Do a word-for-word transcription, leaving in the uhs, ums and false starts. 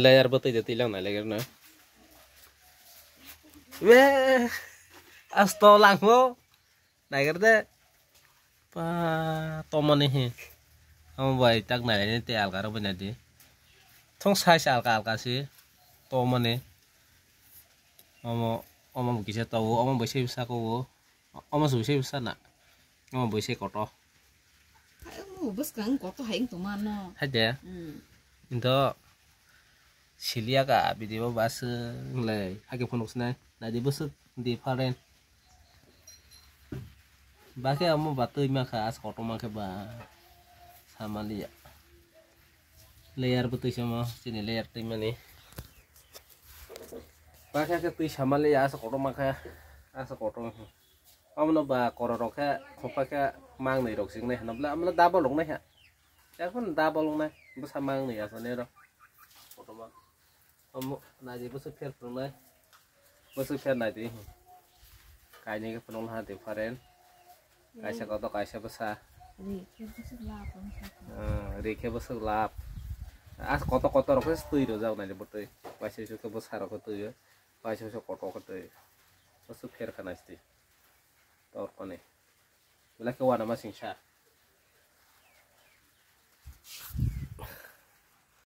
Layer bwtwi de twi lang nai lager no. Be asto langmo. Nager de. Pa tomoni hi. Amo bai tak nai ni te alga ro bina di. Thong size alga alga si. Tomoni. Omo omo kisa to omo bai se sa ko. Omo su se sa na. Omo bai se koto. Hai omo bwskang koto hai wng tongma no. Hai de. Hmm. Into siliya ka video ba se le hake phunuk sinai. Nai di bwswk different. Ba khe omo ba twi ma kha as koto ma khe ba. Samaliya. Layer bwtwi se omo chini layer twi mani. Ba khe khe twi samaliya as koto ma khe as koto. Omono ba kororok khe khopha khe mangnwi rok singnai hwnna bwle omono double wngnai ha. Ekhon double wngnai bwsa mangnwi asonero. Kotorma. Omo naidi bwswk pher phunuknai. Bwswk pher naidi. Kainwi khe phunuknai ha different. Kaisa kotor kaisa bwsa. Ri khe bwswk lap wng sakha. Ah, ri khe bwswk lap. As kotor kotor rok khe twi rwjak naidi bwtwi. Kaisa kaisa khe bwsa rok khe twi. Kaisa kaisa kotor khe twi. Bwswk pher kha naidi. Torkoni. Belai khe uanama singsa.